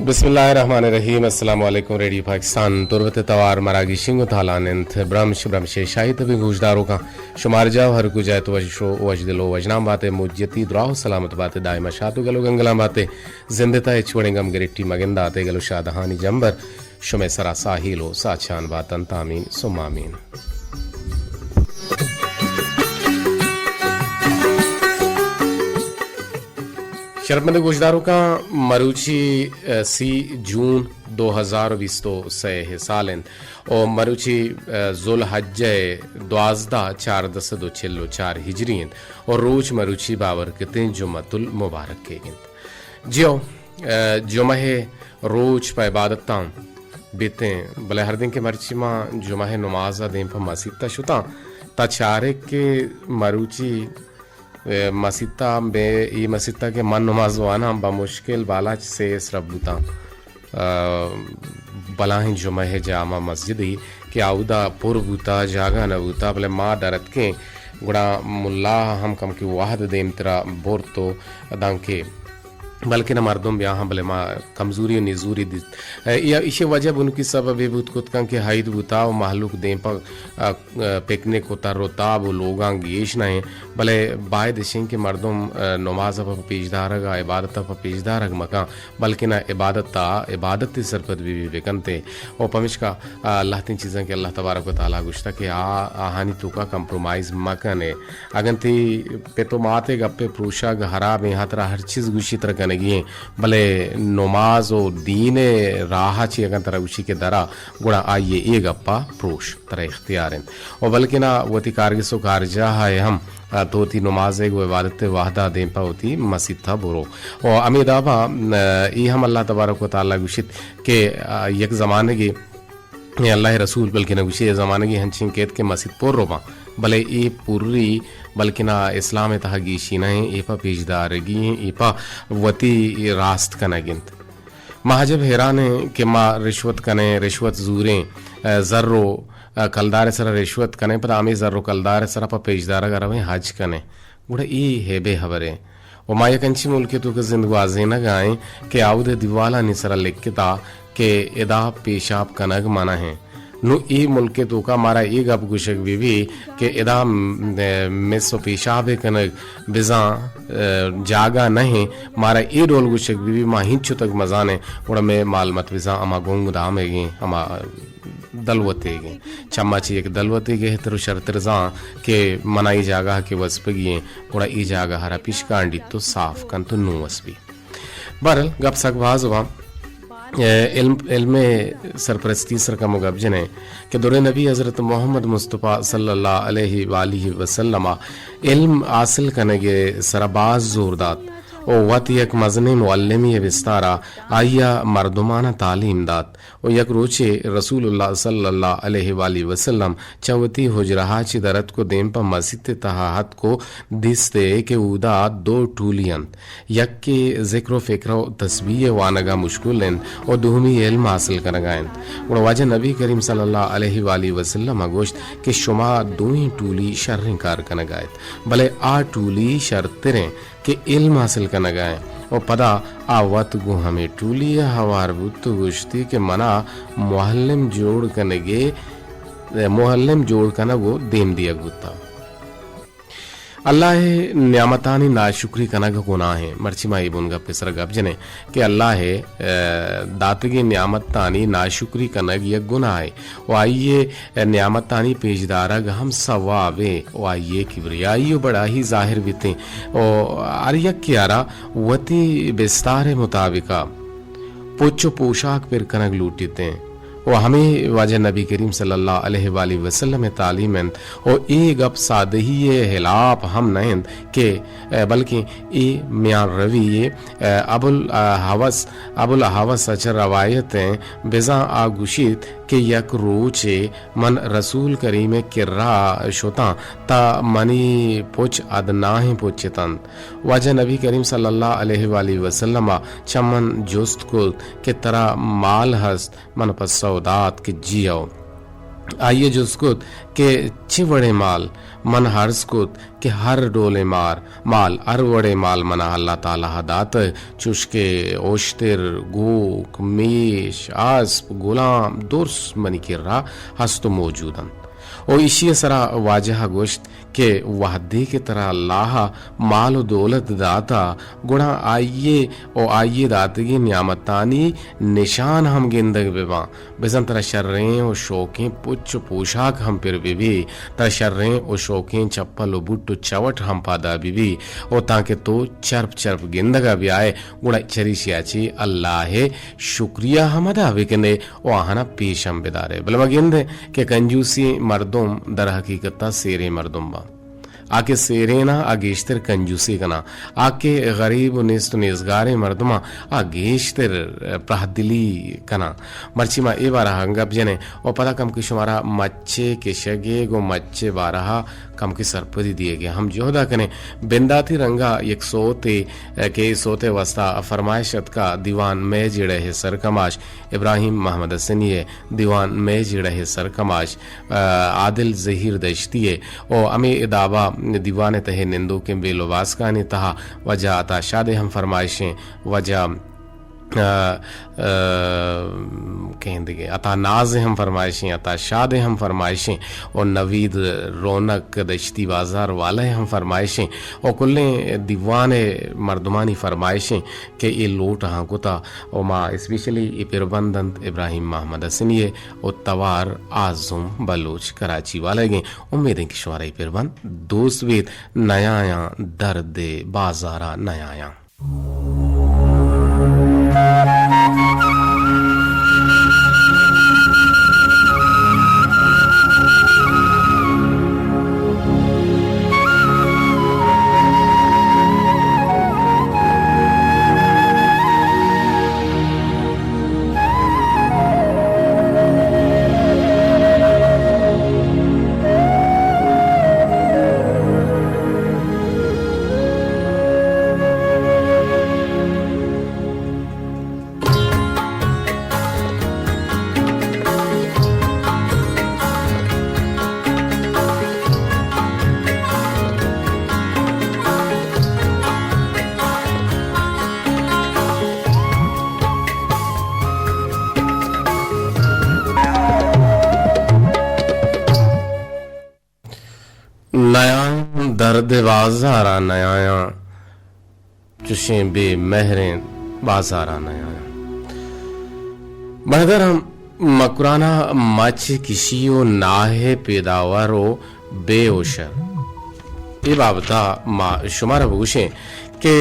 بسم اللہ الرحمن الرحیم۔ السلام علیکم۔ ریڈیو پاکستان تربت توار مراگی شنگ و تالان انت۔ برمش، برمش شاہی تبی گوشداروکاں شمار جاو ہر کجا ات وش و وش دل و وشنام باتے، موجتی دراہ و سلامت باتے، دائم شاد و گل و گنگلان باتے، زندتا ہچ وڑیں گم گریٹی مگنداتے، گل و شادہانی جمبر شمئے سرا ساہیل و ساچان باتنت۔ آمین ثم آمین۔ شرپمند گوشداروکاں، مروچی، ء، سی جون دو ہزار و بیست و سئے سال انت و مروچی، ء، ذوالحجہ ء دوازدہ، چاردہ سد و چل و چار ہجری انت و روچ مروچی باورکتیں جمعۃ المبارک ئیگ انت۔ جیو، ء، جمعہ ء روچ پہ عبادتاں بیتیں، بلے ہردیں کہ مرچی ما جمعہ ء نماز ء دیم پہ مسیت ء شتاں، تا چارے کہ مروچی، ء، مسیت ء بے، ای مسیت ء کہ من نماز واناں، بمشکل بالاچ سے سرپ بوتاں۔ ء، بلاہیں جمعہ ء جامع مسجدے کہ اودا پر بوتا، جاگہ نہ بوتا، بلے ما در اتکیں، گڑا ملا ہم کمکے وہد دیمترا برت و دانکہ بلکن مردم بیاہاں، بلے ما کمزوری و نزوری دیت۔ ء، ایشی وجہ بنکی سبب اے بوت کت کن کہ ہید بوتا و مہلوک دیم پہ، ء، ء، پکنک و تر و تاب و لوگاں گیش نہ ایں، بلے باید اش انت کہ مردم، ء، نماز ء پہ پیشدارگ ء عبادت ء پہ پیشدارگ مکن، بلکن عبادت ء عبادت ء سرپد بہ بی بکنت۔ و پمشکا، ء، لہتیں چیزاں کہ اللہ تبارک و تعالی گوشتہ کہ آ، آہانی توکا کمپرومائز مکن ئے۔ اگن تئی پت و مات ء گپ ء پروشگ ہراب ایں، ہترا ہر چیز گوشی ترا کنگی ایں، بلے نماز و دین ء راہ ء چی اگن ترا گوشی کہ درا، گڑا آئی ء اے گپ ء پروش ترا اختیار انت۔ و بلکنا وتی کارگس و کارجاہ ء ہم، ء، تو وتی نماز ء گوں عبادت ء وہدا دیم پہ وتی مسیت ء برو۔ و ہمے دابا، ء، اے ہم اللہ تبارک و تعالی گوشیت کہ، ء، یک زمانگے اے اللہ ء رسول بلکنا گوشی، اے زمانگے ہنچیں کیت کہ مسیت پر رو باں، بلے اے پری بلکنا اسلام ء تہا گیشی نہ ایں، اے پہ پیشدارگی ایں، اے پہ وتی راست کنگ انت۔ ما عجب حیران ایں کہ ما رشوت کنیں، رشوت زوریں، ء، زر و، ء، کلدار ء سرا رشوت کنیں، پدا ہمے زر و کلدار ء سرا پہ پیشدارگ ء رویں حج کنیں۔ گڑا اے ہیبے ہبرے۔ و ما یک انچیں ملکے توکا زند گوازینگا ایں کہ آودے دیوالانی سرا لکھتا کہ ادا پیشاب کنگ منع ایں۔ نوں اے ملکے توکا مارا اے گپ گوشگ بہ بی کہ ادا م-، مس و پیشاب کنگ بزاں، ء، جاگہ نہ ایں، مارا اے ڈول گوشگ بہ بی، ما ہنچو تک مزانیں، گڑا مئے مال مت بزاں ہما گنگ دامگیں، ہما دلوتیگیں۔ چما چہ یک دلوتے گہتر و شرتر زان کہ منا اے جاگہ کہ وسپگی ایں، گڑا اے جاگہ را پیش کانڈیت و صاف کنت و نوں وسبی۔ بہرحال، گپ سک باز باں۔ اے علم، علم سرپرستی سر کمو گپ جنیں کہ درے نبی حضرت محمد مصطفی صلی اللہ علیہ وآلہ وسلم علم حاصل کنگے سرا باز زور دات و وت یک مزنیں معلمی بستارا آئیا مردمانا تعلیم دات۔ و یک روچے رسول اللہ صلی اللہ علیہ وآلہ وسلم چہ وتی حجرہا چہ در اتک و دیم پہ مسیت تہا اتک و دیستے کہ اودا دو ٹولی انت، یکے ذکر و فکر و تسبیح وانگا مشغول انت و دومی علم حاصل کنگا انت۔ گڑا واجہ نبی کریم صلی اللہ علیہ وآلہ وسلم گوشت کہ شما دوئیں ٹولی شریں کار کنگا ات، بلے آ ٹولی شرتریں کہ علم حاصل کنگا ایں۔ و پدا آ وت گوں ہمے ٹولی ء ہوار بوت و گوشتی کہ منا معلم جوڑ کنگے، معلم جوڑ کنگ و دیم دیگ بوتا۔ اللہ ء نعمتانی ناشکری کنگ گناہ ایں۔ مرچی ما اے بنگپ ء سر گپ جنیں کہ اللہ ء، ء، داتگیں نعمتانی ناشکری کنگ یک گناہ ایں۔ و آئی ء نعمتانی پیشدارگ ہم ثوابے و آئی ء کبریائی و بڑائی ظاہر بیتیں و ہر یکے ء را وتی بستار ء مطابق ء پچ و پوشاک پر کنگ لوٹیتیں و ہمے واجہ نبی کریم صلی اللہ علیہ وآلہ وسلم ء تعلیم انت و اے گپ سادہی ء ہلاپ ہم نہ انت کہ، ء، بلکیں اے میان روی ء، ء، ابوالحوث، ابوالحوث ء چہ روایت انت، بزاں آ گوشیت کہ یک روچے من رسول کریم ء کرا شتاں، تا منی پچ ادناہیں پچ اتنت۔ واجہ نبی کریم صلی اللہ علیہ وآلہ وسلم ء چہ من جست کت کہ ترا مال ہست؟ من پسو دات کہ جی او۔ آئی ءَ جست کت کہ چہ وڑیں مال؟ من عرض کت کہ ہر ڈولیں مار، مال، ہر وڑیں مال منا اللہ تعالیٰ ءَ داتگ، چوش کہ اوشتر، گوک، میش، اسپ، گلام، درس منی کرا ہست و موجود انت۔ و ایشی ءِ سرا واجہ ءَ گوشت کہ وہدے کہ ترا اللہ ءَ مال و دولت داتا، گڑا آئی ءِ و آئی ءِ داتگیں نعمتانی نشان ہم گندگ بہ باں۔ بزاں ترا شریں و شوکیں پچ و پوشاک ہم پر بہ بی، ترا شریں و شوکیں چپل و بوٹ و چوٹ ہم پادا بہ بی، و تانکہ تو چرپ چرپ گندگا بیائے، گڑا چریشیا چی اللہ ءِ شکریہ ہم ادا بکنے و آہانا پیش ہم بدارے۔ بلے ما گندیں کہ کنجوسیں مردم در حقیقتا سیریں مردم باں۔ آ کہ سیریناں، آ گیشتر کنجوسی کناں۔ آ کہ غریب و نیست و نیزگاریں مردماں، آ گیشتر پراہدلی کناں۔ مرچی ما اے بارہ ءَ گپ جنیں و پدا کمکے شمارا مچے کشگے گوں مچے بارہ ءَ کمکے سرپدی دیگے ہم جہدا کنیں۔ بنداتی رنگا یک سوتے کہ اے سوتے واسطہ فرمائش اتکا، دیوان مئے جیڑہ ءِ سرکماش ابراہیم محمد حسنی ءِ، دیوان مئے جیڑہ ءِ سرکماش، آ، عادل زہیر دشتی ءِ، و ہمے دابا دیوان ءِ تہے نندوکیں بیل و باسکانی تہا واجہ عطا شاد ءِ ہم فرمائشیں، واجہ، آ، آ، کہیں دگہ عطا ناز ءِ ہم فرمائشیں، عطا شاد ءِ ہم فرمائشیں، و نوید رونق دشتی بازار والا ءِ ہم فرمائشیں، و کلیں دیوان ءِ مردمانی فرمائشیں۔ کہ اے لوٹ آہاں کتا و ما اسپیشلی اے پربند انت ابراہیم محمد حسنی ءِ و توار اعظم بلوچ کراچی والا گیں۔ امیدیں کہ شمارا اے پربند دوست بیت۔ نیایاں درد بازارا نیایاں۔ نیاں درد بازاراں نیایاں، چشیں بے مہریں بازاراں نیایاں۔ بہدر ہم مکرانا مچ کشی و ناہ پیداور و بے اوشر۔ اے بابتا ما شمارا بگوشیں کہ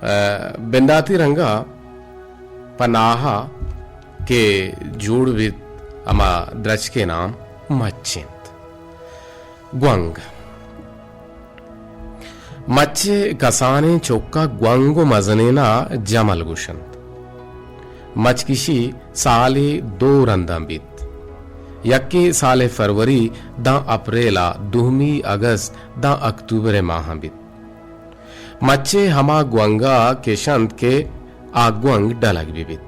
ء، بنداتی رنگا پہ ناہا کہ جوڑ بیت، ہما درچکے نام مچ انت۔ گونگ۔ مچ ء کسانیں چکا گونگ و مزنینا جمل گوشنت۔ مچ کشی سالے دو رنداں بیت۔ یکے سال فروری داں اپریلا، دومی اگست داں اکتوبر ماہاں بیت۔ مچے ہما گونگا کشنت کہ آ گونگ ڈلگ بہ بیت۔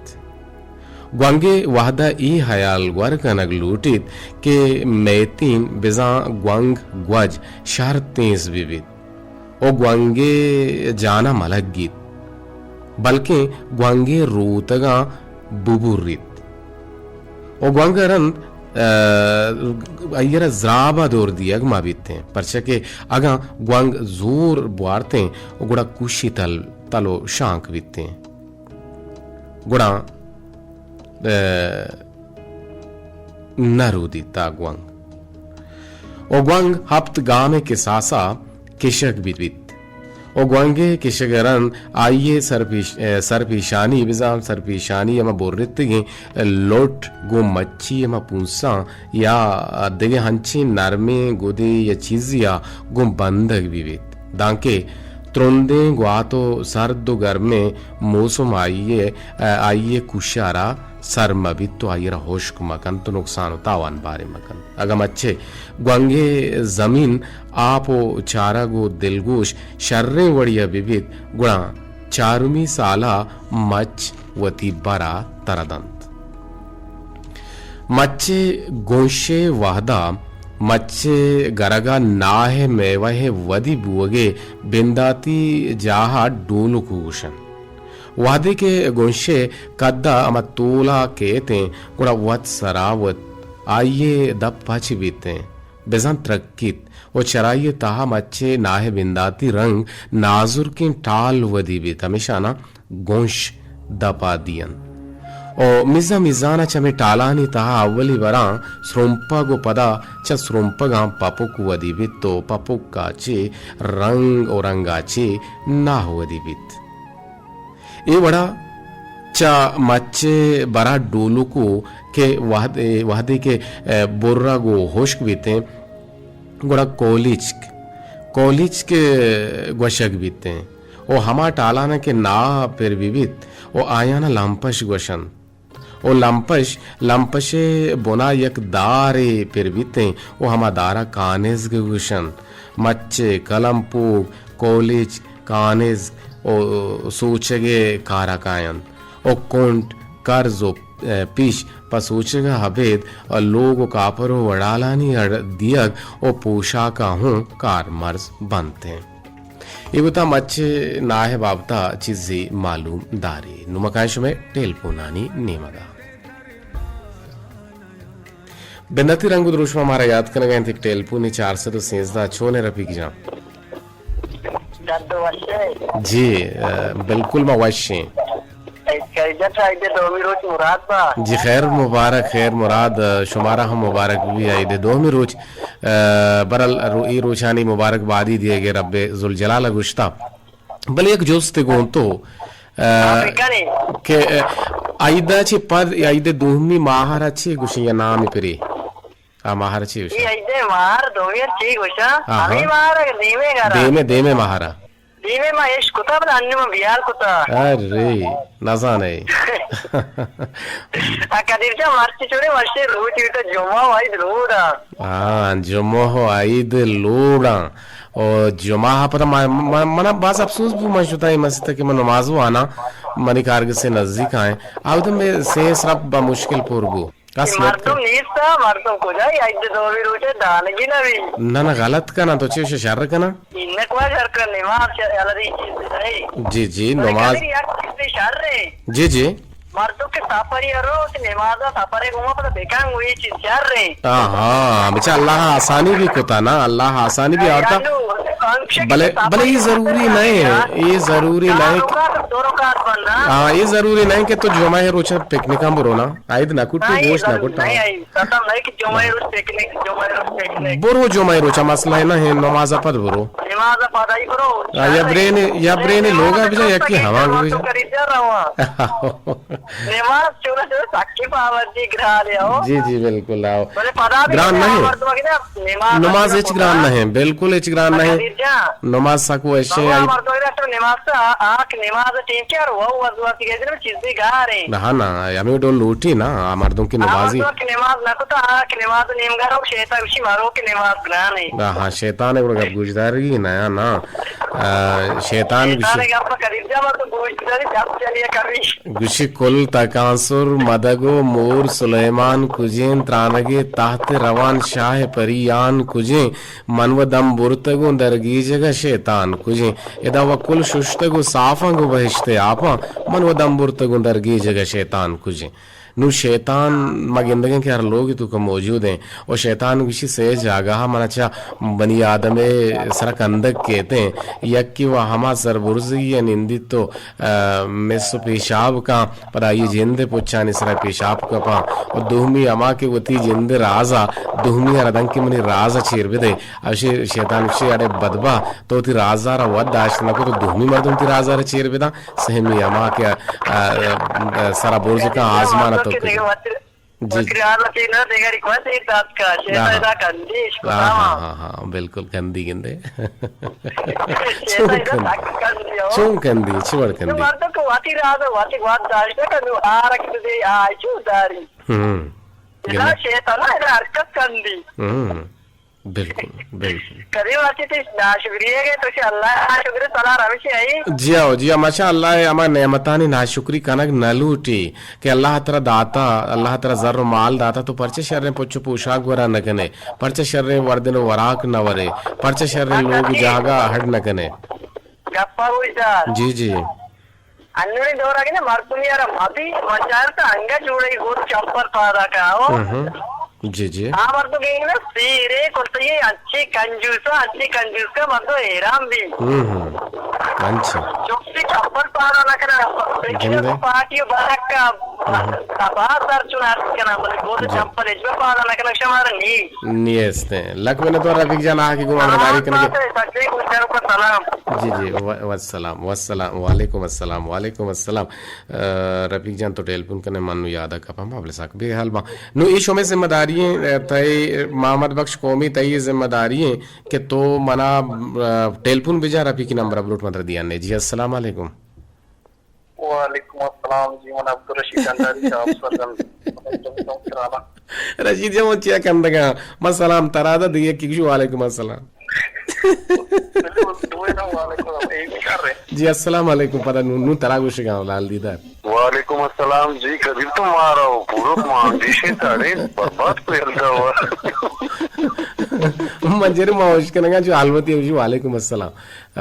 گونگے وہدہ اے ہیال گور کنگ لوٹیت کہ میتین بزاں گونگ گوج شر تینز بہ بیت و گونگے جانا ملگ گیت، بلکیں گونگے روتگاں ببریت۔ و گونگ ء رند، ء، آئی ء را زراب ء دور دیگ مہ بیتیں، پرچا کہ اگاں گونگ زور بوارتیں و گڑا کوشی تل، تل و شانک بیتیں۔ گڑا، ء، نہ رودیت آ گونگ۔ و گونگ ہپت گام ء کساسا کشگ بیت بیت۔ و گونگے کشگ ء رند آئی ء سرپیش-، ء، سرپیشانی بزاں سرپیشانی ہما برتگیں لٹ گوں مچی ہما پونساں یا دگہ ہنچیں نرمیں گدے یا چیزے ء گوں بندگ بہ بیت، دانکہ ترندیں گوات و سرد و گرمیں موسم آئی ء، آئی ء کوشارا سر مہ بیت و آئی ء را ہشک مہ کنت و نقصان و تاوان باریں مہ کنت۔ اگاں مچے گونگے زمین آپ و چارگ و دلگوش شریں وڑیا بہ بیت، گڑا چارمی سالا مچ وتی برا ترا دنت۔ مچے گونشے وہدا مچے گرگا ناہ میوہ ودی بوگے بنداتی جاہا ڈولکو گوشن۔ وہدے کہ گونشے کدا ہما تولا کیتیں گڑا وت سرا وت آئیے دپ پچ بیتیں، بزاں ترکیت و چرائیے تہا مچے ناہ بنداتی رنگ نازرکیں ٹال ودی بیت، ہمیشانا گونش دپا دینت۔ و مزان مزانا چمے ٹالانی تہا اولی براں سرمپگ و پدا چہ سرمپگاں پپک ودی بیت و پپکا چے رنگ و رنگا چے ناہ ودی بیت۔ اے وڑا چہ مچے برا ڈولکو کہ وہد-، وہدے کہ، اے، برگ و ہشک بیتیں، گڑا کولیچک، کولیچک گوشگ بیتیں۔ و ہما ٹالاناں کہ ناہ پر بہ بیت و آیانا لمپش گوشنت۔ و لمپش، لمپشے بنا یک دارے پر بیتیں و ہما دارا کانزگ گوشنت۔ مچے، کلمپوگ، کولیچ، کانزگ و سوچگے کارا کاینت و کنٹ، کرز و پیش پہ سوچگا ابید لوگ و کاپر و وڑالانی اڑ دیگ و پوشاکا ہوں کارمرز بنتیں۔ اے بوتا مچے ناہ بابتا چیزے معلوم داری۔ نوں ما کائیں شمئے ٹیلپونانی نیمگا۔ بنداتی رنگ و دروشما مارا یاد کنگا انت، یک ٹیلپونے چار سد و سیزدہ۔ چونے رفیق جان؟ جی، اہ، بالکل ما وشیں۔ خیریت، عید دومی روچ مراد با۔ جی خیر مبارک، خیر مراد، اہ، شمارا ہم مبارک بی عید دومی روچ۔ اہ، برحال رو-، اے روچانی مبارک بادی دیگے رب ذوالجلال گوشتا۔ بلے یک جستے گوں تو، اہ، کہ، اہ، عیدا چے پد، عید دومی ماہرا چے گوشیں یا نامی پرے؟ آ ماہر چی گوشاں؟ اے عید ماہر دومی چی گوشاں؟ آہا۔ ہمے ماہر دیمے گارا۔ دیمے، دیمے ماہرا۔ دیمے ما اش کتا بلے انو ما بیال کتا۔ ارے، نزانے۔ آ قدیر جان مرچی چوڑے مرچی روچ بیتا جمعہ و عید لوڑا۔ ہاں، جمعہ و عید لوڑا۔ او جمعہ پدا ما، ما، منا باز افسوس بو من شتا اے مسیتا کہ من نماز وانا منی کارگسے نزدیک آئیں۔ آودم بے سے سرپ با مشکل پر بو۔ کس نیت مردم کن۔ نیست، مردم کجا؟ عید دومی روچ دانگی نہ بی۔ نہ، نہ، غلط کناں، تو چے شر کناں؟ انک وا شر کن، نماز شر، الدی چیز نہیں۔ جی، جی، بلے نماز۔ قدر یک چیز شر ہے۔ جی، جی۔ مردم کہ سفری رو، نماز سفر گما پتہ بکن، وہی چیز شر ہے۔ ہاں، ہاں، بچا اللہ آسانی بھی کتا نا، اللہ آسانی بھی آورتا۔ بلے، بلے یہ ضروری نہیں ہے، یہ ضروری نہیں کہ، ہاں، یہ ضروری نہیں کہ تو جمعہ روچ پکنکاں برو نا۔ عید نہ کٹی، ہاں، گوشت نہ کٹا۔ نہیں، عید ختم نہیں کہ جمعہ روچ پکنک، جمعہ روچ پکنک۔ برو جمعہ روچ، مسئلہ نہ ہے، نماز پد برو۔ نماز پد ہی برو۔ ہاں، یا برین، یا برین لوگا بجا، یا کہ ہوا بجا۔ نماز چونا چونا سکی پابندی گران ہے، ہو۔ جی، جی، بالکل، آؤ۔ بلے پدا بھی گران نہیں۔ نماز نماز ہچ گران نہیں، بالکل ہچ گران نہیں۔ نماز سک وشیں۔ نماز تو نماز، آ، آ کہ نماز ٹیم کے اور وہ وضو کی گئے چیزیں گار ہیں۔ نہ، نہ، ہمیں ڈول لوٹی نا، آ مردم کی آ نمازی۔ مردم کی نماز نہ کتا، آ کہ نماز نیم گار ہو، شیطان اسی مارو کہ نماز گران ہے۔ ہاں، ہاں، شیطان ہے، گڑا گپ گوشدارگی نا، نا۔ آ، شیطان شیطان گوشی۔ گپ قدیر جان تو گوشداری، گپ چلیے کبھی۔ گوشی کل تکانسر مدگ و مور سلیمان کجیں، ترانگے تحت روان شاہ پریان کجیں، من و دم برتگوں درگیجگ ء شیطان کجیں۔ ادا و کل ششتگ و صافاں گوں بہشت ء آپاں، من و دم برتگوں درگیجگ ء شیطان کجیں۔ نوں شیطان ما گندگیں کہ ہر لوگے توکا موجود ایں و شیطان گوشی سے جاگہا منا چہ بنی آدم ء سرا کندگ کیتیں، یکے و ہما سربرزگی ء نندیت و ء مس و پیشاب کاں، پدا آئی جند ء پچانی سرا پیشاب کپاں و دومی ہما کہ وتی جند ء راز ء دومی ء رداں کہ منی راز ء چیر بدے، اشی شیطان گوشی اڑے بدبہ تو وتی راز ء را وت داشت نہ کت و دومی مردم وتی راز ء را چیر بداں، سہمی ہما کہ ء، ء، سرا برز کاں آزمان ء تو کہ جی۔ وکیل آزاد نا دگری گوند ایک دات کا، شیطان ہاں۔ ادا کندی، اشکو ہاں، تاما۔ ہاں، ہاں، ہاں، بالکل کندی گندے۔ شیطان چون ادا کندی؟ سک کندی ہو۔ چون کندی؟ چی وڑ کندی؟ مردم کو واتی راز، واتی گوات داشتہ کنو، آرک دے، آ، چو داری۔ ہم۔ ادا گندے۔ شیطان ادا حرکت کندی۔ ہم۔ بالکل، بالکل۔ کدی واسطے ناشکری ہے کہ تو اللہ ناشکری سلام ہمیشہ ہے۔ جی ہو، جی ہو، ماشاء اللہ، ہما نعمتانی ناشکری کنگ نہ لوٹی کہ اللہ ترا داتا، اللہ ترا زر و مال داتا، تو پرچہ شریں پچ و پوشاک گورا نہ کنے، پرچہ شریں وردن و وراک نہ ورے، پرچہ شریں لوگ جاگا ہڈ نہ کنے۔ گپا گوش دار۔ جی، جی۔ انوڑی دورا کہ نا مردمی ارا مبی مچار تا انگا جوڑی گور چمپل پادا کا ہو۔ ہم۔ جی، جی۔ آ مردم کہ نا سیرے کرتے انچی کنجوسا، انچی کنجوس کا مردم حیران بھی۔ ہم، ہم۔ انچی۔ چوکی چمپل پادا نہ کرا۔ گندے۔ پارٹی و برک کا ہم۔ تباہ سر چون ارز کنا، بلے گور جی۔ چمپل اجبا پادا نہ کنا شمار نی۔ نیستیں۔ لک منت وار رفیق جان، آ کہ گوں ہمراہداری کنگے۔ سلام۔ جی، جی، و-، والسلام، والسلام، وعلیکم السلام، وعلیکم السلام۔ آ، رفیق جان تو ٹیلیفون کنے، من نو یاد کپا، ما بلے سک بے حال باں۔ نو اے شمے ذمہ داری ایں، آ، تئی محمد بخش قومی تئی ذمہ داری ایں کہ تو منا، آ، ٹیلیفون بجا، رفیقی نمبر بلوٹ مدر دیانے۔ جی، السلام علیکم۔ وعلیکم السلام جی، من عبدالرشید انڈاری صاحب سرگند۔ رشید جان، من چیا کندگا؟ من سلام ترا دا، دیگه کی گوشی وعلیکم السلام۔ جی، السلام علیکم، پدا نو، نو ترا گوشگا لال دیدار۔ وعلیکم السلام جی، کدی تو مارا ہو، پورو مانگیشے تاڑے، برباد کو یلدا ہوا۔ من جرے ما ہوش کنگا جو حالوتی ہوشی، وعلیکم السلام۔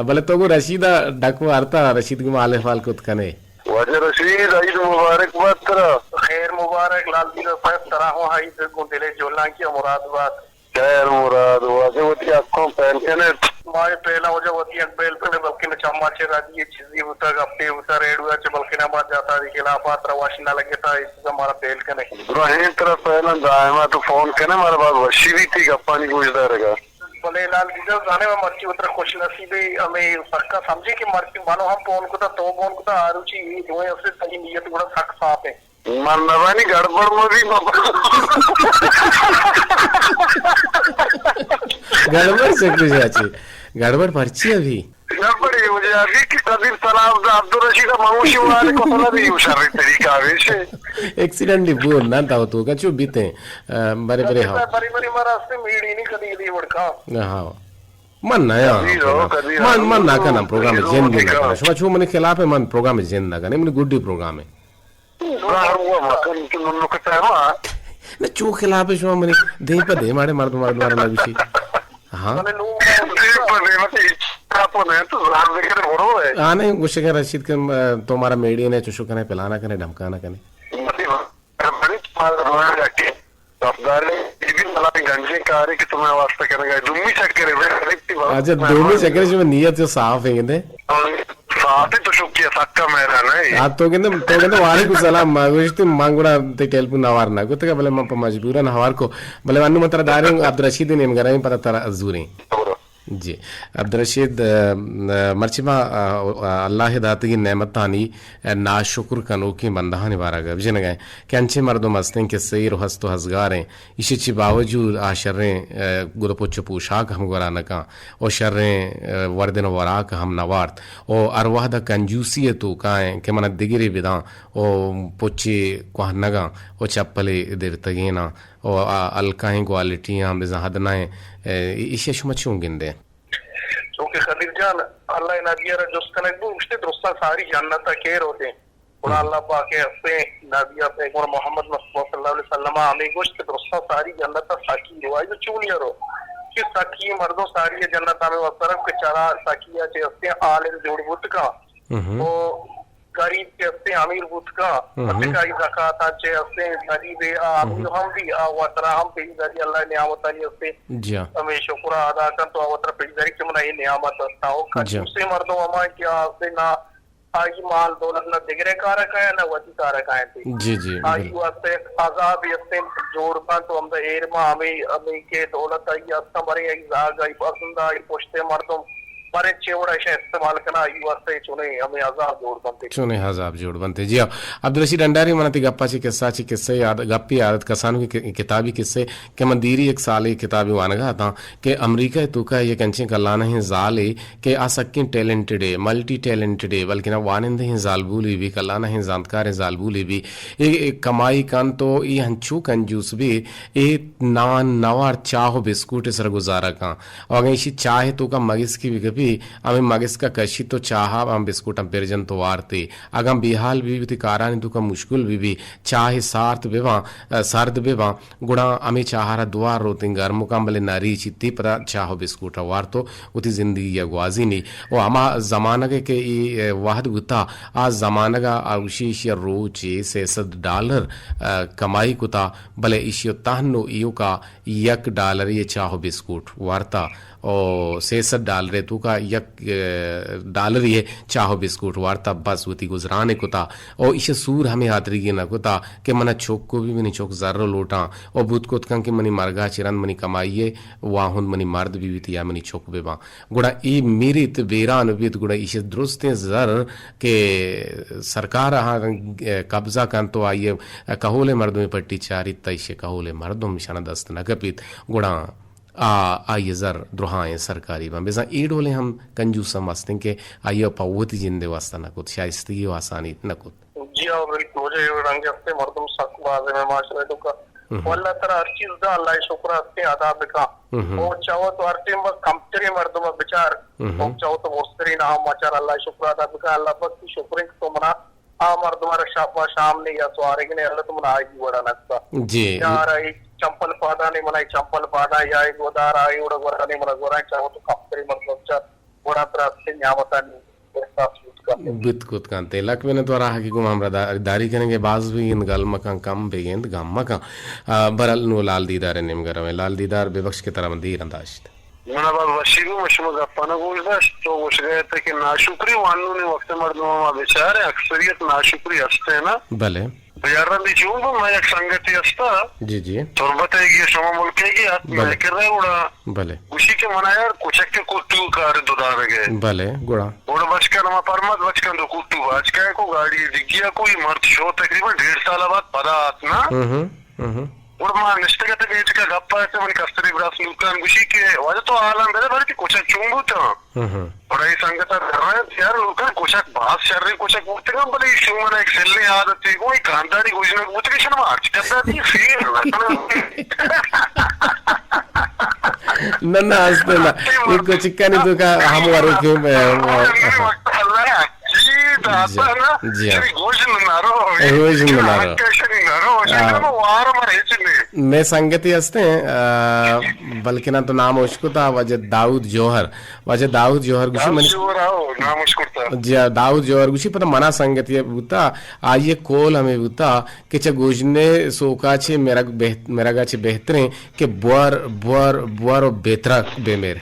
بلے تو گو رشید ء ڈک وارتا، رشید گو ما حال احوال کت کنے۔ واجہ رشید، عید مبارک بات ترا۔ خیر مبارک لال دیدہ صاحب، ترا ہوں عید گوں دلے جولانکی مراد بات۔ خیر مراد، واجہ وتی حقوں پہل کنے۔ مائے پہلا واجہ وتی حق پہل کنے، بلکہ نہ چما چہ رادی یہ چیزی ہوتا، گپے ہوتا، ریڈیو چہ، بلکہ نہ ما جاتا دی خلافات رواشی نہ لگتا، اس سے ہمارا پہل کنے۔ ابراہیم ترا پہلا دائما تو فون کنے، مارا باز وشی بھی تھی گپانی گوش دارگا۔ بلے لال دیدہ زانے، من مرچی وترا خوش نصیبے، ہمیں سکا سمجھے کہ مرچی منو ہم فون کتا، تو فون کتا، آروچی یہ دوئیں اسے تئی نیت گڑا سک صاف ہے۔ من نبانی گڑبڑ مبی مبا۔ گڑبڑ چکو جاچی؟ گڑبڑ پرچی ابھی؟ گڑبڑ یہ وجہ ابھی کہ قدیر سلام دا عبدالرشید منوشی والے کو سلام یہ شر طریقہ ویشے۔ ایکسیڈنٹ دی بول نہ تھا تو کا چو بیتے، آ، برے برے ہاں۔ برے برے مارا استے میڑی نہیں کدی دی وڑکا۔ ہاں۔ من نہ یاں۔ کدی رو، کدی من، رو، من نہ کنم پروگرام کدی رو جند نہ کنم۔ شما چو منی خلاف ہے، من پروگرام جند نہ کنم، منی گڈی پروگرام ہے۔ نہ چو خلاف ہے شما منی دیم پہ دیم آڑے مرد، مرد، مرد نہ بشی۔ ہاں۔ دیم پہ دیم تے ہچ خلاف نہ تو زار دے کرے بڑو ہے۔ آنے گوشگا رشید کہ، آ، تو مارا میڈیا نے چوشو کنے، پلانا کنے، دھمکانا کنے۔ متی بڑی تمہارا رویا رکھے۔ افدارے، یہ بھی بلاہیں گنجیں کارے کہ تمہیں واسطہ کرنے کا ہے۔ دومی چکر ہے، میں خریدتی بات۔ اچھا، دومی چکر ہے، جو نیت جو صاف ہے، گندے؟ صاف ہے تو شکریہ، سکا میرا نہیں۔ ہاں، تو گندے، تو گندے، وعلیکم السلام، ما گوشتی، مانگوڑا تے ٹیلیفون ہوار نہ کو، تو بلے من پہ مجبوراً ہوار کو، بلے انو من ترا داریں، عبدالرشید نیم گرائیں، پتہ ترا زوریں۔ جی، عبدالرشید، آ، آ، مرچی ما، آ، آ، اللہ داتگی نعمتانی، آ، ناشکر کنوکیں بندہانی بارا گپ جنگا ایں کہ انچیں مردم ہستیں کہ سیر و ہست و ہزگار ایں، ایشی چی باوجود آ شریں، آ، گد و پچ و پوشاک ہم گورا نکاں و شریں، آ، وردن و وراک ہم نوارت و ہر وہد کنجوسی توکا ایں کہ من دگرے بداں و پچے کوہنگاں و چپلے درتگیناں و آ ہلکاہیں گوالٹیاں بزاں ہدنائیں، آ، ایشی شما چون گندے؟ چونکہ خدیر جان، اللہ نبی را جست کنگ بو، گوشتے درستاں ساری جنت ء کئے روتے۔ گڑا اللہ پاک ء ہستیں نبی ء پیغمبر محمد مصطفی صلی اللہ علیہ وسلم ء ہمیں گوشت کہ درستاں ساری جنت ء ساکی رو، آئی چونی رو کہ ساکی مردم ساری جنت ہمیں واسطہ رکھ کہ چرا ساکی ء چہ ہستیں عالم جوڑ بوت کاں۔ او غریب کہ ہستیں امیر بوت کاں، ہم۔ اتکائی زکاتاں چہ ہستیں غریب آ امیر ہم بھی آ وترا ہم پیش داری اللہ نعمتانی ہستیں۔ جی ہاں۔ ہمیں شکر ادا کن تو آ وترا پیش داری کہ منا یہ نعمت ہستا ہو۔ جی ہاں۔ کنجوسیں مردم ہما کہ آ ہستیں نہ آئی مال دولت نہ دگرے کارا کایا نہ وتی کارا کایا تے۔ جی، جی، آئی بالکل۔ واسطے عذاب ہستیں جوڑ کن تو ہمدا ایر ما ہمیں، ہمیں کہ دولت آئی ہستاں برے آئی زاگ آئی پسند آئی پشتے مردم باریں چے وڑا ایشاں استعمال کناں، آئی واسطہ چونیں ہمیں عذاب جوڑ بنتے۔ چونیں عذاب جوڑ بنتے۔ جی ہاں، عبدالرشید ڈنڈاری، من تئی گپا چہ قصہ چہ قصہ یاد، گپی یادت کسان کہ کتابی قصے کہ من دیری یک سالے کتابی وانگا اتاں کہ امریکہ توکا یک انچیں کلانہیں زالے کہ آ سکیں ٹیلنٹڈ ہے، ملٹی ٹیلنٹڈ ہے، بلکہ نہ وانندہیں زالبولے بھی، کلانہیں زانتکاریں زالبولے بھی۔ اے، اے کمائی کن تو اے ہنچو کنجوس بھی، اے نان نوار چاہ و بسکوٹ سر گزارہ کن۔ و اگاں ایشی چاہ توکا مگسکی بکپی، ہمیں مگسکا کشی تو چاہا ہم بسکوٹاں پر جن تو وارتے۔ اگاں بیحال بی بی، وتی کارانی توکا مشکل بی بی، چاہ سارت بباں، ا، سرد بباں، گڑا ہمیں چاہارا دوار روتیں گرم کن، بلے نہ ریچی تی پدا چاہ و بسکوٹا وارتو وتی زندگی گوازینی۔ و ہما زمانگ کہ ای، ا، وہد بوتا، آ زمانگا آوشی ایشی روچے سئے سد ڈالر، ا، کمائی کتا، بلے ایشی تہنو ایوکا یک ڈالرے چاہ و بسکوٹ وارتا و سئے سد ڈالرے توکا یک، ا، ڈالرے چاہ و بسکوٹ وارتا، بس وتی گزرانے کتا و ایشی سور ہمیں ہاتریگی نہ کتا کہ منا چک کو بھی منی چک زر لوٹاں و بوت کت کن کہ منی مرگا چہ رند منی کمائی واہند منی مرد بی بیت یا منی چک بباں۔ گڑا اے میریت بیران بیت، گڑا ایشی درستیں زر کہ سرکار آہاں قبضہ کنت و آئی کہول مردم پٹی چاریت، تا ایشی کہول مردم شان دست نہ کپیت، گڑا آ، آئی زر درہائیں سرکاری بان۔ بزاں اے ڈولیں ہم کنجوس ہم ہستیں کہ آئی پہ وتی جندے واسطہ نہ کت، شائستگی و آسانی نہ کت۔ جی ہاں، بالکل۔ وجہ اے رنگ ہستے، مردم سک باز ہیں معاشرہ توکا۔ ہم۔ واللہ ترا ہر چیز دا، اللہ شکر ہستے ادا بکا۔ ہم۔ او چاہو تو ہر ٹیم بس کمتری مردم بچار۔ ہم۔ او چاہو تو مستری نہ ہم مچار، اللہ شکر ادا بکا۔ اللہ بس کی شکر ہے کہ تو منا آ مردم را شپ شام نے یا سوارگ نے، اللہ تو منا آئی وڑا نکتا۔ جی۔ یار آئی چمپل پادا نے منا چمپل پادا، یا آئی گودار آئی وڑا گورا نے منا گورا، چاہو تو کمتری مردم چار وڑا ترا ہستے نعمتانی احساس بوت کنت۔ بوت کت کنت۔ لک منت وار آہاں کہ گوں ہمراہ دا-، داری کنگے، باز بگند گل مکن، کم بگند گم مکن۔ آ، برل نو لال دیدار نیمگا رویں۔ لال دیدار ببخش کہ ترا من دیر انداشت۔ منا باز وشی بو، من شما گپانا گوش داشت، تو گوشگا ات کہ ناشکری وانونی وقت مردم ما بچارے، اکثریت ناشکری ہستے نا۔ بلے۔ یار رندی چون بو، ما یک سنگتی ہستا۔ جی، جی۔ تربت ہے گی، شما ملک ہے گی، ات بلے۔ میں کر رہے اڑا۔ بلے۔ گوشی کہ منا یار کچک کے کٹو کار دو دارگے۔ بلے، گڑا۔ گڑا بچکن ما پرمت بچکن دو کٹو باچکا کو گاڑی ڈگیا کو، یہ مرد شو تقریباً ڈیڑھ سال بعد پدا آت نا۔ ہم، ہم، ہم، ہم۔ گڑا ما نشتگ ات بیٹکا گپا ات، منی کستری براس نورکان گوشی کہ واجہ تو حالاں بدے بارے کہ کچک چون بوتا۔ ہم، ہم۔ گڑا یہ سنگت ات درائیں یار نورکان کچک باز شریں کچک بوتگا، بلے یہ شو منا ایک سلیں عادت ہے، کوئی خاندانی گوشنگ بوتگا، شنو ما ہرچ کرتا دی فیر نہ۔ نہ، نہ، ہستے نہ۔ یہ کچکانی تو کا ہم ورے کے، اے، جی، جی۔ گوش نہ رو۔ گوش نہ رو۔ ہاں۔ میں سنگتی ہستے، آ، بلکہ نہ تو نام اشکتا واجہ داؤد جوہر۔ واجہ داؤد جوہر گوشی من۔ جی، داؤد جوہر گوشی پتہ منا سنگتی بوتا، آئی کول ہمیں بوتا کہ چہ گوژنے سوکا چہ مرگ بہت-، مرگا چہ بہتریں کہ بور، بور، بور و بہترا بہ میر۔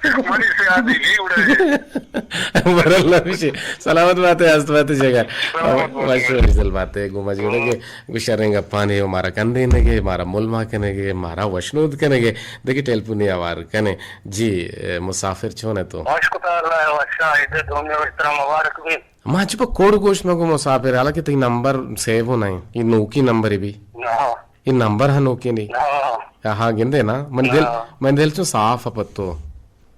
منی سیادی جی اڑے۔ بر اللہ خوشی۔ سلامت بات ہے، ہست بات ہے جگر۔ سلامت بات ہے۔ مشہور افضل بات ہے، گوما جوڑے گے، گو شریں گپانے و مارا کندے نگے، مارا ملما کنے گے، مارا وشنود کنے گے، دیکھے ٹیلیفونی آوار کنے۔ جی، اے، مسافر چون ہے تو؟ واش کتا اللہ وشا، ایدے دنیا وشترا مبارک بی۔ ما چہ پہ کوڑ گوشت مگو مسافر، حالانکہ تئی نمبر سیو ہو نہیں، یہ نوکی نمبر ہے بھی۔ نہ۔ یہ نمبر ہے نوکی نہیں۔ نہ۔ ہاں، گندے نا، من دل، نہ۔ من دل چون صاف ہے پتو۔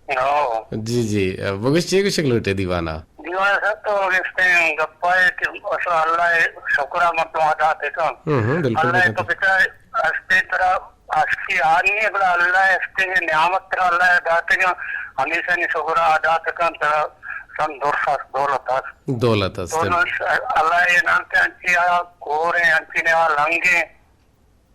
نہ۔ جی، جی، بگوش چی گوشک لوٹے دیوانا؟ دیوانا صاحب تو گشتے ہیں، گپا ہے کہ اصل اللہ شکرہ مردم ادا تے کن۔ ہم، ہم، بالکل، اللہ بالکل۔ تو بچار ہستے ترا ہستی آنی ہے، بلا اللہ ہستے نعمت ترا اللہ داتے کن، ہمیشہ نی شکرہ ادا تے کن، ترا سن درس است، دولت است۔ دولت است۔ تو نہ اللہ یہ نام تے انچی آ کور ہیں، انچی نے آ لنگ ہیں۔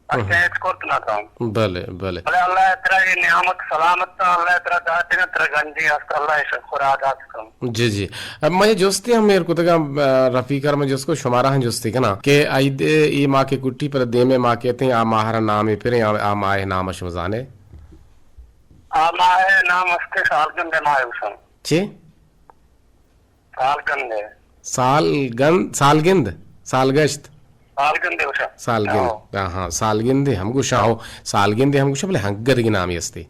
اچھا، ہچ کرت نہ کن۔ بلے، بلے۔ بلے اللہ ترا یہ نعمت سلامت تا، اللہ ترا داتے نا، ترا گنجی است، اللہ شکر ادا کن۔ جی، جی۔ اب میں جستی ہم میر کتگا، آ، رفیق ار میں جس کو شمارا ہم جستی کنا کہ عید ای ماہ کے کٹی پر دیمے ماہ کہتے ہیں، آ ماہ را نام پھرے، آ، آ ماہ نام شمزانے۔ آ ماہ نام است سالگند ماہ حسن۔ چی؟ سالگند۔ سالگند، سالگند، سالگشت۔ سالگند گوشا۔ سالگند۔ ہاں۔ ہاں، ہاں، سالگند ہم گوشا ہو، سالگند ہم گوشا، بلے ہنگت کی نامی استے۔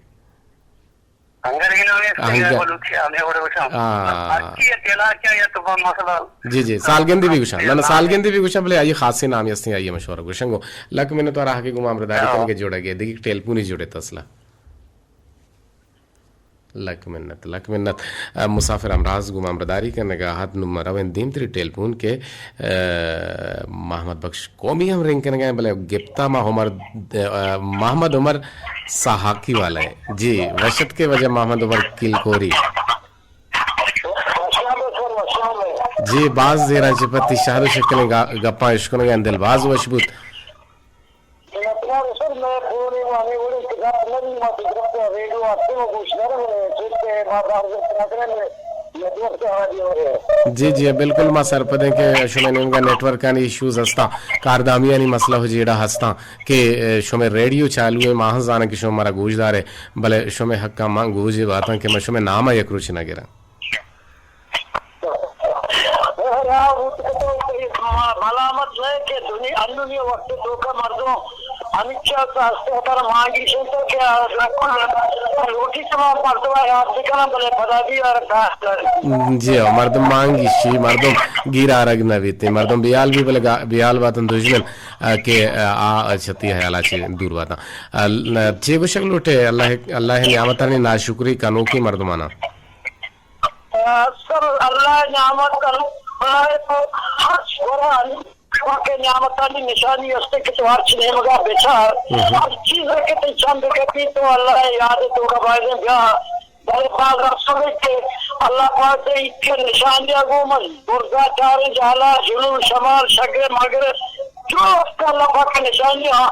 انگر ہی نامی است، انگر۔ بلوچی ہمیں وڑ گوشاں۔ ہاں۔ اچھی ہے، تیلا کیا یا تو مسئلہ۔ جی، جی، سالگندی بھی گوشاں۔ نہ، نہ، سالگندی بھی گوشاں، بلے آئی خاصی نامی است، آئی مشہور گوشاں گو۔ لک منت وارا حقی گو ما ہمراہ داری ہاں۔ کنگے جوڑا گے، دیگی ٹیلیفونی جوڑے تسلا۔ لک منت، لک منت۔ ء، مسافر ہمراز گوں ہمراہداری کنگا ات۔ نوں ما رویں دیمتری ٹیلیفون کہ، ء، محمد بخش قومی ہم رنگ کنگا ہیں، بلے گپتا ما عمر، ء، محمد عمر ساہاکی والا ہے۔ جی، وش اتکے واجہ محمد عمر کلکوری۔ جی، باز دیراں چہ پد تئی شہر و شکلیں گا-، گپاں اشکنگا ہیں، دل باز وش بوت۔ نیٹورک سر، میں فون ہی وانی وڑی کدا نبی ما تو درست ریڈیو آتے ہو گوش نہ رہے، چیز پہ ما بار بار کرا کرے، نیٹورک سے آ جی ہو رہے۔ جی، جی، بالکل ما سرپدیں کہ شمے نیمگا نیٹورکانی ایشوز ہستاں، کاردامیانی مسئلہ ہو جیڑا ہستاں کہ، اے، شمے ریڈیو چالو ہے، ما ہم زاناں کہ شما مارا گوش دارے، بلے شمے حقاں ما گوش باتاں کہ ما شمے نام یک روچ نہ گراں۔ ملامت نہ کہ دنیا، انونی وقت توکا مردم ہمیچا ہستے تر مانگی شنتو کہ لوٹی تمام مردم یاد بکنن، بلے پدا بھی اور جی ہاں، مردم مانگی شی، مردم گیر آرگ نہ بیتے، مردم بیال بھی بلے گا-، بیال باتن دشمن، آ، کہ، آ، آ چھتی حیالا چی دور باتن۔ آ، ل-، چی گوشگ لوٹے، اللہ، اللہ نعمتانی ناشکری کنوکی مردمانا۔ سر، اللہ نعمت کنوک بنائے تو ہر گورا کہ نعمتانی نشانی است کہ تو ہرچ نیمگا بچار، ہر چیز کہ تئی چم بکپی تو اللہ یاد توکا بایدیں بیا۔ بلے باز افسوس کہ اللہ پاک ء ایک نشانی گو من برزا چاریں جہلا جنوب شمال شگے مغرب جو اللہ پاک نشانی ہاں،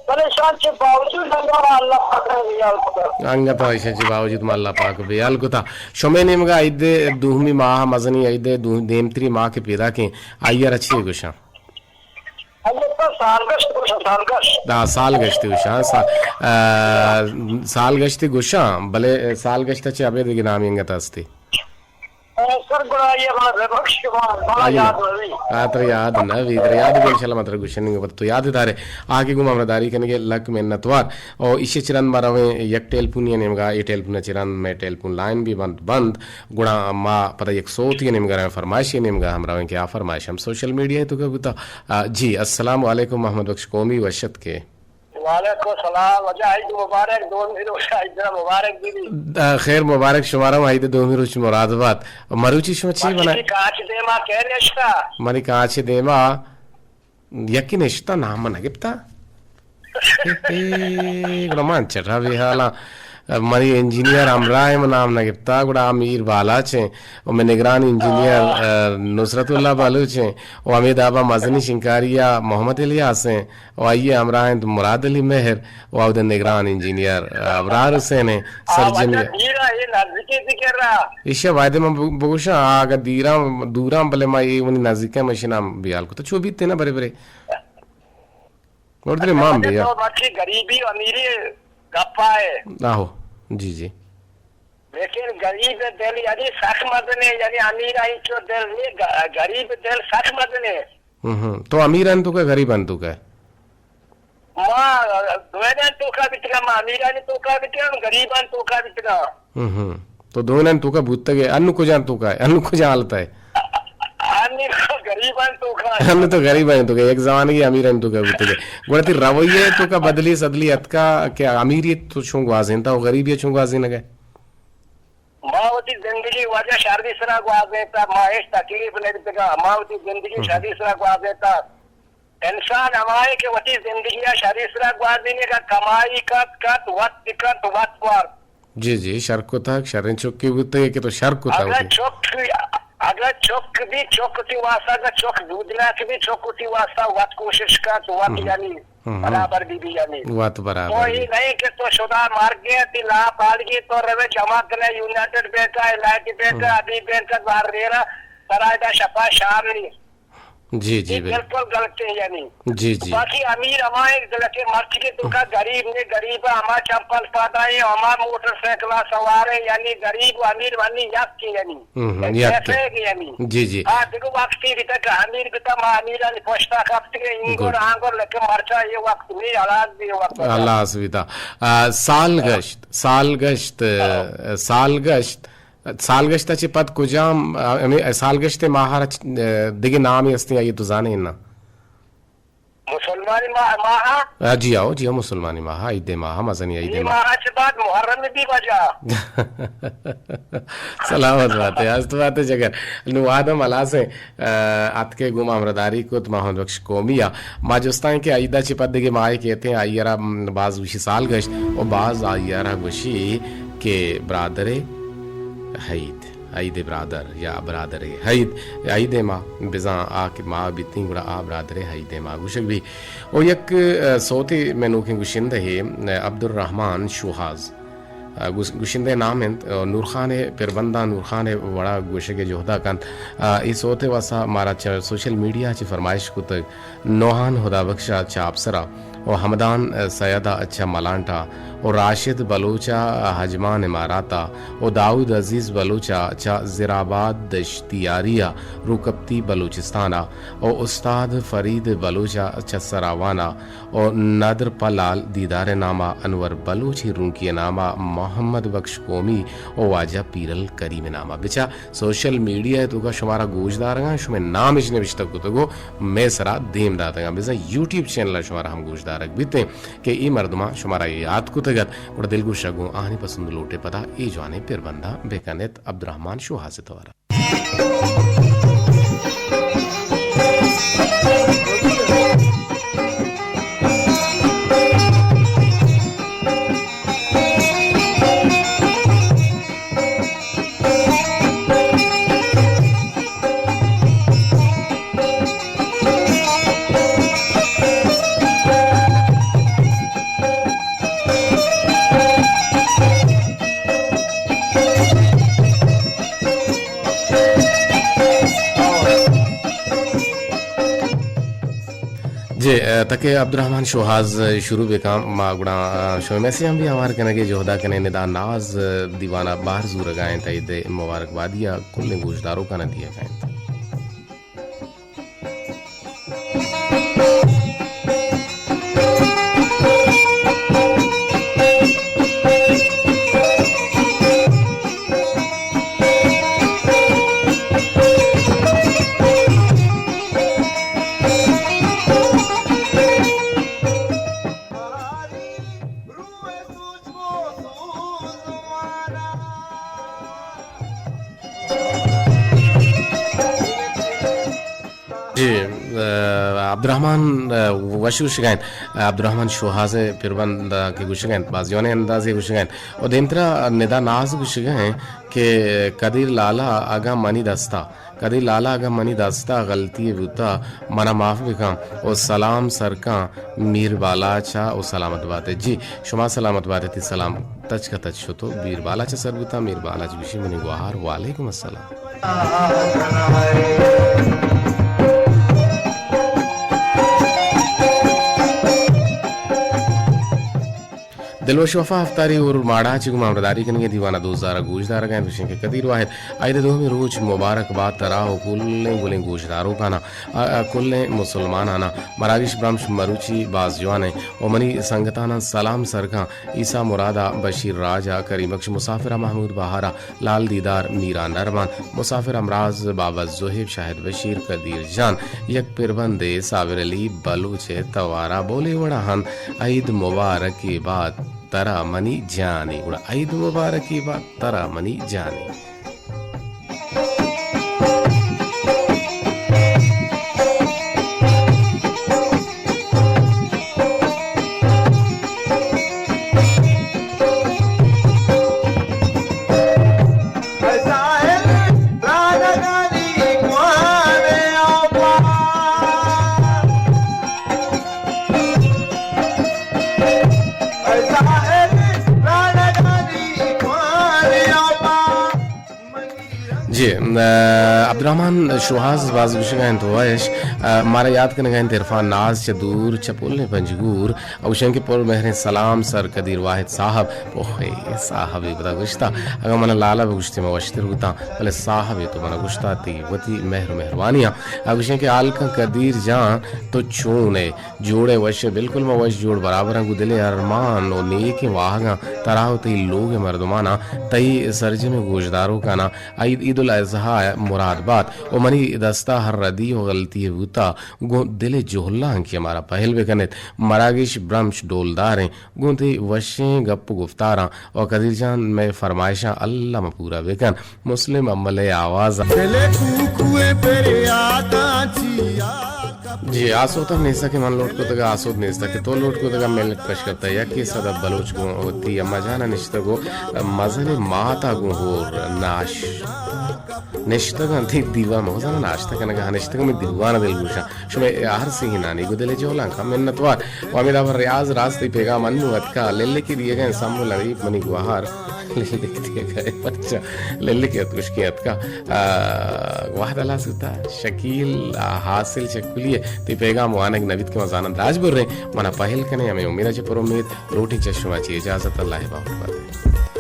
بلے شان چہ باوجود اللہ، اللہ پاک ء یاد کتا۔ انگت ایشاں چہ باوجود ما اللہ پاک بیال کتا۔ شمے نیمگا عید دومی ماہ، مزنی عید دو-، دیمتری ماہ کہ پیداکیں، آئی ء را چے گوشاں؟ البتہ سالگشت گوشاں، سالگشت۔ آ، سالگشت گوشاں، سا-، آ، سالگشت گوشاں، بلے سالگشت چہ ابید دگہ نامی انگت ہستی۔ آ، سر گڑا یہ ہمارا ببخش کہ ما، ما آئی یاد نہ۔ نہ وی۔ آ، ترا یاد نہ وی، ترا یاد بھی انشاءاللہ ما ترا گوشنگے، تو یاد دارے۔ آگے گوں ہمراہ داری کنگے لک منتوار۔ او ایشی چرند ما رویں یک ٹیلیفونی نیمگا، اے ٹیلیفون چرند میں ٹیلیفون لائن بھی بند، بند۔ گڑا ما پدا یک سوتی نیمگا رویں، فرمائشی نیمگا ہم رویں کہ آ فرمائش ہم سوشل میڈیا توکا بوتا۔ آ، جی، السلام علیکم محمد بخش قومی، وش اتکے۔ وعلیکم السلام، واجہ عید مبارک، دومی روچ عید مبارک بی۔ آ، خیر مبارک شمارا ہم عید دومی روچ مراد بات۔ مروچی شما چی بنا؟ کاچ دیما کہ نشتا؟ منی کاچ دیما یکے نشتہ، نام من نہ گپتا۔ اے، اے، گڑا من چٹا بے حالاں۔ منی انجینئر ہمراہ ایں، من نام نہ گپتا، گڑا آ میر بالاچ ایں، و من نگران انجینئر، آ، نصرت اللہ بلوچ ایں، و ہمے دابا مزنی شنکاری ء محمد الیاس ایں، و آئی ء ہمراہ انت مراد علی مہر، و اود ء نگران انجینئر، آ، ابرار حسین ایں، آ، سرجمی۔ واجہ دیر ء اے نزدیکی ذکر ء۔ ایشی ء وعدے من بگ-، بگوشاں، آ اگاں دیراں، دوراں، بلے ما اے منی نزدیک ء، من ایشی نام بیال کتا۔ چو بیت نا برے برے۔ مردے مان بیا۔ تو مرچی غریبی و امیری گپا ہے۔ آہو، جی، جی۔ لیکن غریب دل یعنی سک مزنے، یعنی امیر آئی چو دل نہیں، غ-، غریب دل سک مزنے۔ ہم، ہم۔ تو امیر انت تو کہ غریب انت تو کہ؟ ما دوینان توکا بیتگا، ما امیرانی توکا بیتگا، غریبان توکا بیتگا۔ ہم، ہم۔ تو دوینان توکا بوتگے، انو کجان توکا ہے؟ انو کجان حالت ہے؟ انی غریبان توکا۔ انو تو غریبان توکا، یک زمانگی امیران توکا بوتگے۔ گڑا تی رویہ توکا بدلی سدلی اتکا کہ امیری تو چون گوازینتا و غریبی چون گوازینگے؟ ما وتی زندگی واجہ شری سرا گوازینتا، ما ہیچ تکلیف نہ بیتگا، ما وتی زندگی ہم۔ شری سرا گوازینتا۔ انسان ہمائے کہ وتی زندگی ء شری سرا گوازینگا، کمائی کت کت، وت بکت، وت وارت۔ جی، جی، شر کتگ، شریں چکے بوتگ کہ تو شر کتگ اگاں وتی۔ چک، اگاں چک بی، چک وتی واسطہ، اگاں چک دودناک بی، چک وتی واسطہ وت کوشش کت، وت ہم۔ یعنی ہم، ہم۔ برابر بی بی یعنی۔ وت برابر تو بی۔ یہ نہیں کہ تو شدا مر گئے، تی لا پال گئی، تو روے جمع کنے یونائیٹڈ بینک، ایل آئی ٹی بینک، ہم۔ ابھی بینک، بار ریرا، سرائے دا شپا شام نہیں۔ جی، جی، اے بل-، بالکل غلط ایں یعنی۔ جی، جی۔ باقی امیر ہما ایں، غلط ایں، مرچی کہ توکا غریب نے، غریب ہما چمپل پادا ایں، ہما موٹر سائیکل سوار ایں، یعنی غریب و امیر وانی یک ایں یعنی۔ ہم، ہم، یک ایں۔ یعنی۔ جی، جی۔ ہاں، دگہ وقتی بیتا کہ امیر بیتا، ما امیرانی پشتا کپتگیں، اینگور گڈ۔ آنگور، لیکن مرچا اے وقت نی، ہلاس بی اے وقت۔ ہلاس بیتا۔ آ، سالگشت، سالگشت، آ، سالگشت، سالگشت ءَ چہ پد کجام، آ، ہمے سالگشت ءِ ماہ ءَ را چ-، آ، دگہ نامے ہستیں، آئی ءَ تو زانے نا؟ مسلمانی ماہ، ماہ؟ آ، جی آؤ، جی آؤ، مسلمانی ماہ، عید ءِ ماہ، مزنی عید ءِ اے ماہ۔ ماہ چہ بعد محرم بی وجہ۔ سلامت بات ئے، ہست بات ئے جگر۔ نوں وہد ہم ہلاس ایں، آ، اتکے گوں ما ہمراہداری کت، محمد بخش قومی ءَ۔ ما جستاں کہ عید ءَ چہ پد دگہ ماہے کیت ایں، آئی ءَ را، م، باز گوشی سالگشت و باز آئی ءَ را گوشی کہ برادر عید، عید برادر یا برادر عید، عید ءِ ماہ، بزاں آ کہ ماہ بیتیں گڑا آ برادر عید ءِ ماہ گوشگ بی۔ و یک، آ، سوتے مئے نوکیں گشندہ ئے، آ، عبدالرحمن شوہاز۔ آ، گس-، گشندہ ءِ نام انت، آ، نورخان ءِ پربنداں نورخان ءِ وڑا گوشگ ءِ جہد ءَ کنت۔ آ، اے سوت ءِ واستا مارا چہ سوشل میڈیا چہ فرمائش کتگ، نوحان ہدا بخش ءَ چہ آپسر ءَ و ہمدان، آ، سید ءَ چہ ملانٹ ءَ و راشد بلوچ ءَ ہجمان امارات ءَ و داؤد عزیز بلوچ ءَ چہ زرآباد دشتیاری ءَ روکپتی بلوچستان ءَ و استاد فرید بلوچ ءَ چہ سراوان ءَ و ندر پہ لال دیدار ءِ نام ءَ، انور بلوچ ءِ رونکی ءِ نام ءَ، محمد بخش قومی و واجہ پیرل کریم ءِ نام ءَ۔ بچا سوشل میڈیا ءِ توکا شمارا گوشدارگاں، شمئے نام اش نبشتہ کتگ و مئے سرا دیم داتگاں۔ بزاں یوٹیوب چینل ءَ شمارا ہم گوشدارگ بیت ایں کہ اے مردماں شمارا یات کتگ ات، گڑا دلگوش ءَ گوں آہانی پسند لوٹ ءِ پدا اے جوانیں پربنداں بکن ات۔ عبدالرحمن شوہاز ءِ توار ءَ۔ جی، آ، تاکہ عبدالرحمن شوہاز شروع بکاں، ما گڑا، آ، شمئے میسج ہم بھی ہوار کنگ ءِ جہد ءَ کنیں۔ ندا ناز دیوان ءَ بہر زورگ ءَ انت، عید ءِ مبارکبادی ءَ کلیں گوشداروکاں ءَ دیگ ءَ انت۔ جی، آ، عبدالرحمن، آ، وش گوشگ ءَ انت، عبدالرحمن شوہاز ءِ پربند ءَ کہ گوشگ ءَ انت، باز جوانیں اندازے گوشگ ءَ انت۔ و دیمترا ندا ناز گوشگ ءَ انت کہ قدیر لالا اگاں منی دستا، قدیر لالا اگاں منی دستا غلطی بوتا، منا معاف بکن و سلام سرکاں میر بالاچ ءَ و سلامت بات ئے۔ جی، شما سلامت بات ئے، تئی سلام تچک ءَ تچ شت و میر بالاچ ءَ سر بوتاں۔ میر بالاچ گوشی منی گوہار، وعلیکم السلام۔ دلوش وفا ہفتاری اور ماڑا چی گوں ہمراہداری کنگے دیوانہ دوزار گوش دارگا انت، گوشیں کہ قدیر واحد، عید دومی روچ مبارک بات ترا و کلیں گلیں گوشداروکانا، آ، آ، کلیں مسلمانانا۔ مراگش برمش مروچی باز جوان انت و منی سنگتانا سلام سرکاں، عیسیٰ مرادا، بشیر راجا، کریم بخش مسافرا، محمود بہارا، لال دیدار، میران ارمان، مسافر امراز، بابا زہیب، شاہد بشیر، قدیر جان، یک پربندے صابر علی بلوچ ءِ توارا بولے وڑا ہن، عید مبارکی بات ترا منی جانی، گڑا عید مبارکی بات ترا منی جانی۔ جی، ا، عبدالرحمن شوہاز باز گوشگا انت وش، ا، مارا یاد کنگا انت عرفان ناز چہ دور چہ پلیں پنجگور، ء گوشن کہ پر مہریں سلام سر قدیر واحد صاحب۔ اوہے، صاحب ء پدا گوشتا، اگاں من لالا بگوشتے من وشتر بوتاں، بلے صاحب ء تو من گوشتا تئی وتی مہر و مہربانی ء۔ ء گوشن کہ حال کن قدیر جان تو چون ئے؟ جوڑ ئے، وش ئے؟ بالکل ما وش جوڑ برابر آں۔ گوں دل ء ارمان و نیکیں واہگاں ترا و تئی لوگ ء مردماناں، تئی سرجمیں گوشداروکاناں عید، عید الاضحی ء مراد بات و منی دستا ہر ردی و غلطی بوتا گوں دل ء جہلانکی ء مارا پہل بکن ات۔ مراگش برمش ڈولداریں گوں تئی وشیں گپ و گفتاراں و قدیر جان مئے فرمائشاں الم پورا بکن۔ مسلم امل ء آواز۔ دل کوکوئے پریاتاں چیا کپ۔ جی، آسوت ہم نیستا کہ من لوٹ کتگا، آسوت نیستا کہ تو لوٹ کتگا، ملک پش کپتا۔ یکے صدف بلوچ گوں وتی اما جانا نشتگو، مزن ماتا گوں ہور ناش نشتگاں تئی دیوان، مزن ناشتہ کنگا نشتگاں، من دیوان دلگوشاں۔ شمئے ہر سہینانی گوں دل ء جہلانکاں منتوار۔ و ہمے دابا ریاض راست تئی پیغام انو اتکا، للکی دیگا سمو لریب منی گوہار۔ للکی دیگا پرچا؟ للکی ات، گوشکی اتکا۔ آ، وہد ہلاس کتا۔ شکیل، آ، حاصل شکولی ء تئی پیغام وانگ نہ بیت کہ ما زاناں دراج بریں، منا پہل کنے، ہمے امید ء چہ پر امید لوٹیں چہ شما چی اجازت، اللہ ء باہوٹ بات۔